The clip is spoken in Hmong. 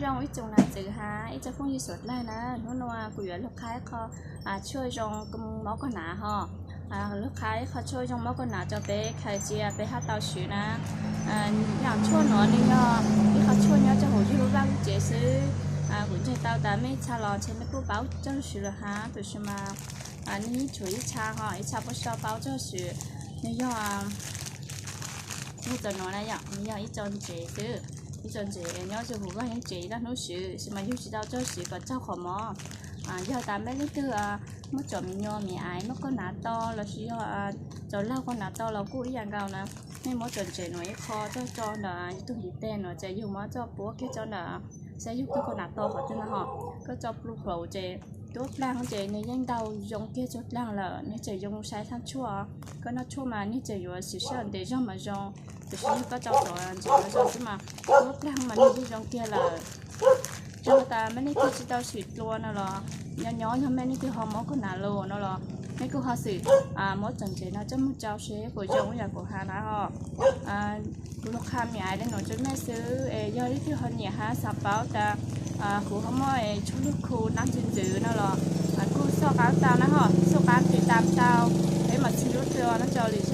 Zoo ib tsoom nam txwv hab ib tsoom phooj ywg suav dlawg na, hnub no kuv yuav lug qha ib qho tshuaj zoo mob koj hnav hos. Lug qha ib qho tshuaj zoo mob koj hnav rau peb khaws cia peb hab tau swv na. Yam tshuaj nuav nws yog ib qho tshuaj nyob rau hauv yug lub vaj lub tsev xwb. Kuv ntseeg tau tas mej txhaj los ntshe mej kuj paub txog lub swv lawm hab, tab sis mas nej yeej tshuav ib txha hos ib txha puab sau paub txog lub swv. Nws yog, yog txawm nuav na yom, nws yog ib co ntsev xwb, ib co ntsev nyob rau hauv vaj yeeb tsev ib lub hnub swv, tab sis mas yug tsis tau txog lub swv kom raug qhov mob. Yog tas mej leej twg muaj tsoom me nyuam me aiv muab koj hnav to los sis yog tsoom laug koj hnav to los kuj ib yam nkaus na. Mej muab tsoom ntsev nuav ib qho tso rau ntawm yug tug ntiv teg nuav ces yug muab tso puab kiag rau ntawm, saib yug koj hnav to qhov twg na hos, koj tso plhuav hauv ces tuab dlaag ces nws yeej ntau zoo kiag tuab dlaag lawm, nws tseem zoo saib thaaj tshuaj. Koj noj tshuaj mas nws tseem yuav siv sij hawm ntev zog mas zoo, tab sis yog koj tso tom ntsev mas zoo xwb mas tuab dlaag mas nws yeej zoo kiag lawm. Yog tas mej leej twg tsis tau swv dlua no los, nyob nyob yog mej leej twg ho mob koj hnav lug no los, mej kuj ho xwm muab tsoom ntsev no coj moog tsau seb puas zoo ib yam kuv has na hos. Kuv lug qha me aiv le nuav rau mej xwb es yog leej twg ho nyiam hab xav paub tas kuv ho muaj tshuaj lug khu dlaab tsi ntxiv no los kuj xauj qaab tau na hos, xauj qaab tiv tam tau, peb mam txug lub dlua no rau lwm